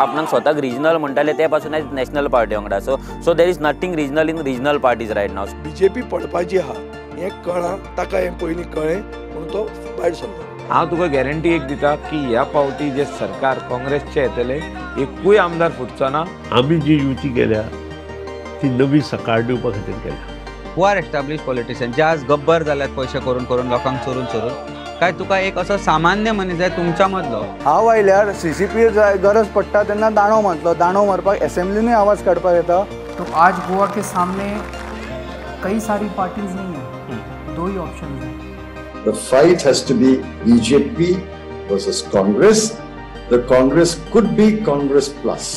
आपणाक स्वताक रिजनल म्हणटाले ते पासून आयज नॅशनल पार्टी वांगडा. So there is nothing regional in regional parties right now. BJP पडपाची आहा हें कळ्ळां ताका, हें पयलीं कळ्ळें म्हणून तो भायर सरलो. हांव तुका गॅरंटी एक दिता की ह्या पावटी जे सरकार काँग्रेसचे येतले एकूय आमदार फुटचो ना. आमी जी युती केल्या ती नवी सकाळ दिवपा खातीर केल्या. हु आर एस्टाब्लिश पॉलिटिशियन जे आज गब्बर जाल्यात पयशे करून करून लोकांक चोरून चोरून, काय तुका एक असो सामान्य मनीस जाय तुमच्या मदलो? हांव आयल्यार सीसीपी गरज पडटा तेन्ना दांडो मारतलो, दांडो मारपाक एसेंब्लीनूय आवाज काडपाक येता. तो आज गोवा के सामने कई सारी पार्टीज नहीं है, दो ही ऑप्शन हैं. The fight has to be BJP versus Congress. The Congress could be Congress plus.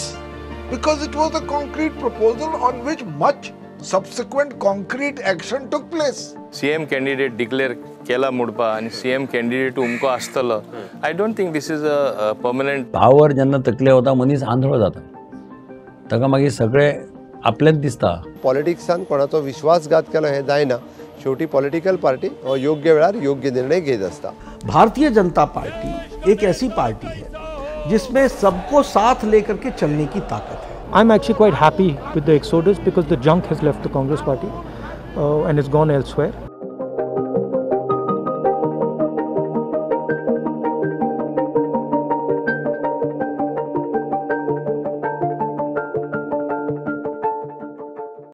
Because it was a concrete proposal on which much subsequent concrete action took place. CM candidate declare केला म्हणपा आनी CM candidate उमको आसतलो, I don't think this is a permanent. Power जेन्ना तकले वता मनीस आंधळो जाता, ताका मागीर सगळें आपलेंच दिसता. पॉलिटिक्सान कोणाचो विश्वासघात केलो हें जायना. शेवटी पॉलिटिकल पार्टी हो योग्य वेळार योग्य निर्णय घेत आसता. भारतीय जनता पार्टी एक ऐसी पार्टी है जिसमें सबको साथ लेकर के चलने की ताकत है. I am actually quite happy with the exodus because the junk has left the Congress party and is gone elsewhere.